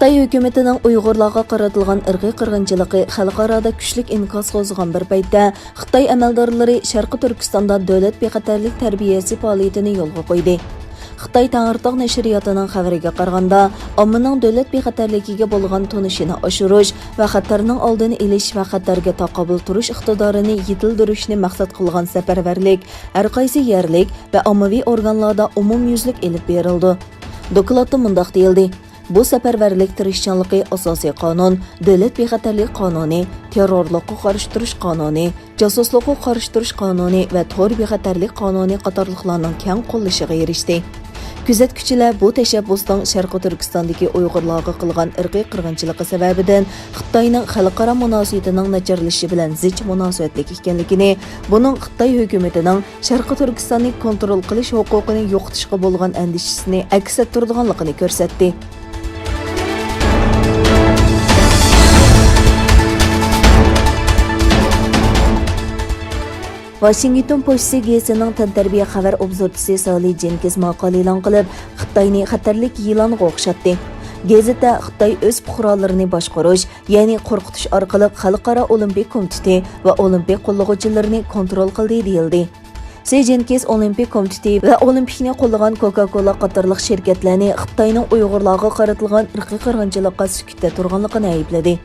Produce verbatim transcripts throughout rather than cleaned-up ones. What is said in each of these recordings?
خىتاي ھۆكۈمىتىنىڭ ئۇيغۇرلارغا قارىتىلغان ئىرقىي قىرغىنچىلىقى خەلقئارادا كۈچلۈك ئىنكاس قوزغىغان بىر پەيتتە، خىتاي ئەمەلدارلىرى شەرقىي تۈركىستاندا دۆلەت بىخەتەرلىك تەربىيەسى پائالىيىتىنى يولغا قويدى. خىتاي تەڭرىتاغ نەشرىياتىنىڭ خەۋىرىگە قارىغاندا، ئاممىنىڭ دۆلەت بىخەتەرلىكىگە بولغان تونۇشىنى ئاشۇرۇش ۋە خەتەرنىڭ ئالدىنى ئېلىش ۋە خەتەرگە تاقابىل تۇرۇش ئىقتىدارىنى يېتىلدۈرۈشنى مەقسەت قىلغان سەپەرۋەرلىك ھەر قايسى يەرلىك ۋە ئاممىۋى ئورگانلاردا ئومۇميۈزلۈك ئېلىپ بېرىلىدۇ. دوكلاتتا مۇنداق دېيىلدى: بۇ سەپەرۋەرلىك تىرىشچانلىقى ئاساسىي قانۇن، دۆلەت بىخەتەرلىك قانۇنى، تېررورلۇققا قارشى تۇرۇش قانۇنى، جاسۇسلۇققا قارشى تۇرۇش قانۇنى ۋە تور بىخەتەرلىك قانۇنى قاتارلىقلارنىڭ كەڭ قوللىشىغا ئېرىشتى. كۆزەتكۈچىلەر بۇ تەشەببۇسنىڭ شەرقىي تۈركىستاندىكى ئۇيغۇرلارغا قىلغان ئىرقىي قىرغىنچىلىقى سەۋەبىدىن خىتاينىڭ خەلقئارا مۇناسىۋىتىنىڭ ناچارلىشىشى بىلەن زىچ مۇناسىۋەتلىك ئىكەنلىكىنى، بۇنىڭ خىتاي ھۆكۈمىتىنىڭ شەرقىي تۈركىستاننى كونترول قىلىش ھوقۇقىنى يوقىتىشقا بولغان ئەندىشىسىنى ئەكس ئەتتۈرىدىغانلىقىنى كۆرسەتتى. ۋاشىنگتون پوچتىسى گېزىتىنىڭ تەنتەربىيە خەۋەر ئوبزورچىسى سالى جېنكىز ماقالە ئېلان قىلىپ، خىتاينى خەتەرلىك يىلانغا ئوخشاتتى. گېزىتتە خىتاي ئۆز پۇقرالىرىنى باشقۇرۇش، يەنى قورقۇتۇش ئارقىلىق خەلقئارا ئولىمپىك كومىتېتى ۋە ئولىمپىك قوللىغۇچىلىرىنى كونترول قىلدى، دېيىلدى. سى جىنكىز ئولىمپىك كومىتېتى ۋە ئولىمپىكنى قوللىغان كوكا كولا قاتارلىق شىركەتلەرنى خىتاينىڭ ئۇيغۇرلارغا قارىتىلغان ئىرقىي قىرغىنچىلىققا سۈكۈتتە تۇرغانلىقىنى ئەيىبلىدى.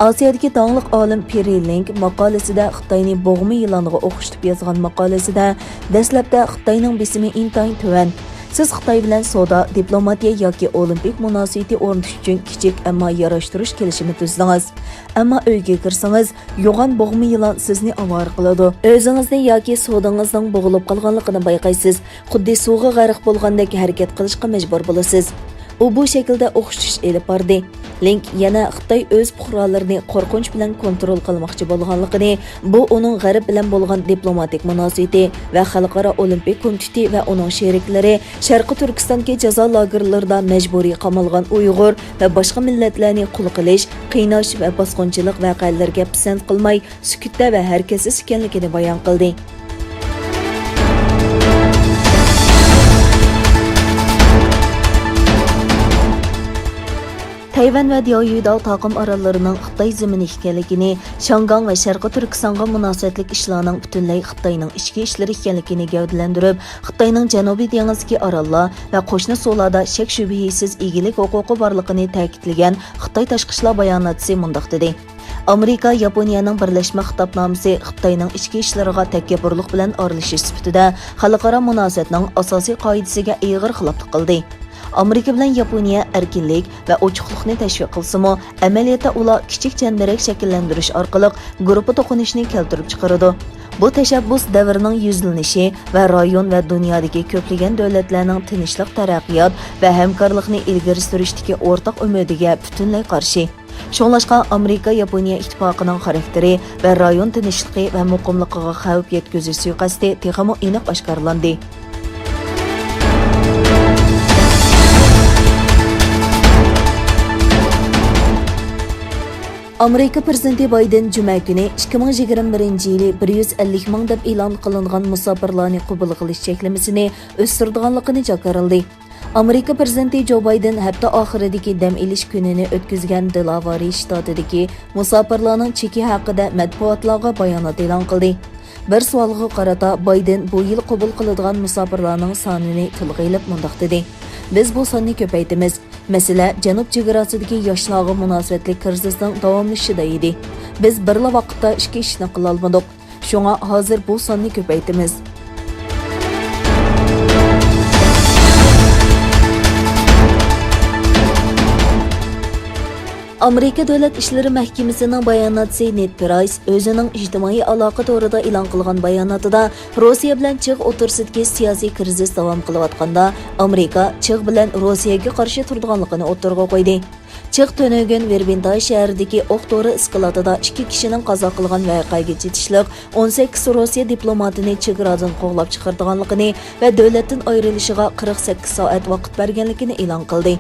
ئاسىيادىكى داڭلىق ئالىم پېررى لىنك ماقالىسىدە خىتاينى بوغما يىلانغا ئوخشىتىپ يازغان ماقالىسىدە، دەسلەپتە خىتاينىڭ بېسىمى ئىنتايىن تۆۋەن. سىز خىتاي بىلەن سودا، دىپلوماتىيە ياكى ئولىمپىك مۇناسىۋىتى ئورنىتىش ئۈچۈن كىچىك، ئەمما ياراشتۇرۇش كېلىشىمى تۈزدىڭىز. ئەمما ئۆيگە كىرسىڭىز، يوغان بوغما يىلان سىزنى ئاۋارە قىلىدۇ. ئۆزىڭىزنى ياكى سودىڭىزنىڭ بوغۇلۇپ قالغانلىقىنى بايقايسىز. خۇددى سۇغا غەرق بولغاندەك ھەرىكەت قىلىشقا مەجبۇر بولىسىز. ئۇ بۇ شەكىلدە ئوخشىتىش ئېلىپ باردى. لىنك يەنە خىتاي ئۆز پۇقرالىرىنى قورقۇنچ بىلەن كونترول قىلماقچى بولغانلىقىنى، بۇ ئۇنىڭ غەرب بىلەن بولغان دىپلوماتىك مۇناسىۋىتى ۋە خەلقئارا ئولىمپىك كومىتېتى ۋە ئۇنىڭ شېرىكلىرى شەرقىي تۈركىستاندىكى جازا لاگېرلىرىدا مەجبۇرىي قامالغان ئۇيغۇر ۋە باشقا مىللەتلەرنى قۇل قىلىش، قىيناش ۋە باسقۇنچىلىق ۋەقەلىرىگە پىسەنت قىلماي، سۈكۈتتە ۋە ھەرىكەتسىز ئىكەنلىكىنى بايان قىلدى. تەيۋەن ۋە دياۋيۈداۋ تاقىم ئاراللىرىنىڭ خىتاي زېمىنى ئىكەنلىكىنى، شياڭگاڭ ۋە شەرقىي تۈركىستانغا مۇناسىۋەتلىك ئىشلارنىڭ پۈتۈنلەي خىتاينىڭ ئىچكى ئىشلىرى ئىكەنلىكىنى گەۋدىلەندۈرۈپ، خىتاينىڭ جەنۇبىي دېڭىزدىكى ئاراللار ۋە قوشنا سۇلاردا شەك-شۈبھىسىز ئىگىلىك ھوقۇقى بارلىقىنى تەكىتلىگەن خىتاي تاشقى ئىشلار باياناتچىسى مۇنداق دېدى: ئامېرىكا ياپونىيەنىڭ بىرلەشمە خىتابنامىسى خىتاينىڭ ئىچكى ئىشلىرىغا تەكەببۇرلۇق بىلەن ئارىلىشىش سۈپىتىدە خەلقئارا مۇناسىۋەتنىڭ ئاساسىي قائىدىسىگە ئېغىر خىلاپلىق قىلدى. ئامېرىكا بىلەن ياپونىيە ئەركىنلىك ۋە ئوچۇقلۇقنى تەشۋىق قىلسىمۇ، ئەمەلىيەتتە ئۇلار كىچىك چەمبىرەك شەكىللەندۈرۈش ئارقىلىق گۇرۇپپا توقۇنۇشىنى كەلتۈرۈپ چىقىرىدۇ. بۇ تەشەببۇس دەۋرنىڭ يۈزلىنىشى ۋە رايون ۋە دۇنيادىكى كۆپلىگەن دۆلەتلەرنىڭ تىنچلىق، تەرەققىيات ۋە ھەمكارلىقنى ئىلگىرى سۈرۈشتىكى ئورتاق ئۈمىدىگە پۈتۈنلەي قارشى. شۇڭلاشقا، ئامېرىكا ياپونىيە ئىتتىپاقىنىڭ خاراكتېرى ۋە رايون تىنچلىقى ۋە مۇقىملىقىغا خەۋپ يەتكۈزۈش سۇيىقەستى تېخىمۇ ئېنىق ئاشكارىلاندى. ئامېرىكا پىرېزىدېنتى بايدېن جۈمە كۈنى ئىككى مىڭ يىگىرمە بىرىنچى يىلى بىر يۈز ئەللىك مىڭ دەپ ئېلان قىلىنغان مۇساپىرلارنى قوبۇل قىلىش چەكلىمىسىنى ئۆستۈرىدىغانلىقىنى جاكارلىدى. ئامېرىكا پىرېزىدېنتى جو بايدېن ھەپتە ئاخىرىدىكى دەم ئېلىش كۈنىنى ئۆتكۈزگەن دېلاۋارى شتاتىدىكى مۇساپىرلارنىڭ چېكى ھەققىدە مەتبۇئاتلارغا بايانات ئېلان قىلدى. بىر سوئالغا قارىتا بايدېن بۇ يىل قوبۇل قىلىدىغان مۇساپىرلارنىڭ سانىنى تىلغا ئېلىپ مۇنداق دېدى: بىز بۇ ساننى كۆپەيتىمىز. مەسىلە، جەنۇب چېگراسىدىكى ياشلارغا مۇناسىۋەتلىك كىرىزىسنىڭ داۋاملىشىشىدا ئىدى. بىز بىرلا ۋاقىتتا ئىككى ئىشنى قىلالمىدۇق. شۇڭا ھازىر بۇ ساننى كۆپەيتىمىز. ئامېرىكا دۆلەت ئىشلىرى مەھكىمىسىنىڭ باياناتچىسى نېد پرايس ئۆزىنىڭ ئىجتىمائىي ئالاقە تورىدا ئېلان قىلغان باياناتىدا، روسىيە بىلەن چېغ ئوتتۇرىسىدىكى سىياسىي كىرىزىس داۋام قىلىۋاتقاندا، ئامېرىكا چېغ بىلەن روسىيەگە قارشى تۇرىدىغانلىقىنى ئوتتۇرىغا قويدى. چېغ تۈنۈگۈن ۋىربىنتاي شەھىرىدىكى ئوق دورا ئىسكىلاتىدا ئىككى كىشىنىڭ قازا قىلغان ۋەقەگە چېتىشلىق ئون سەككىز روسىيە دىپلوماتىنى چېگرادىن قوغلاپ چىقىرىدىغانلىقىنى ۋە دۆلەتتىن ئايرىلىشىغا قىرىق سەككىز سائەت ۋاقىت بەرگەنلىكىنى ئېلان قىلدى.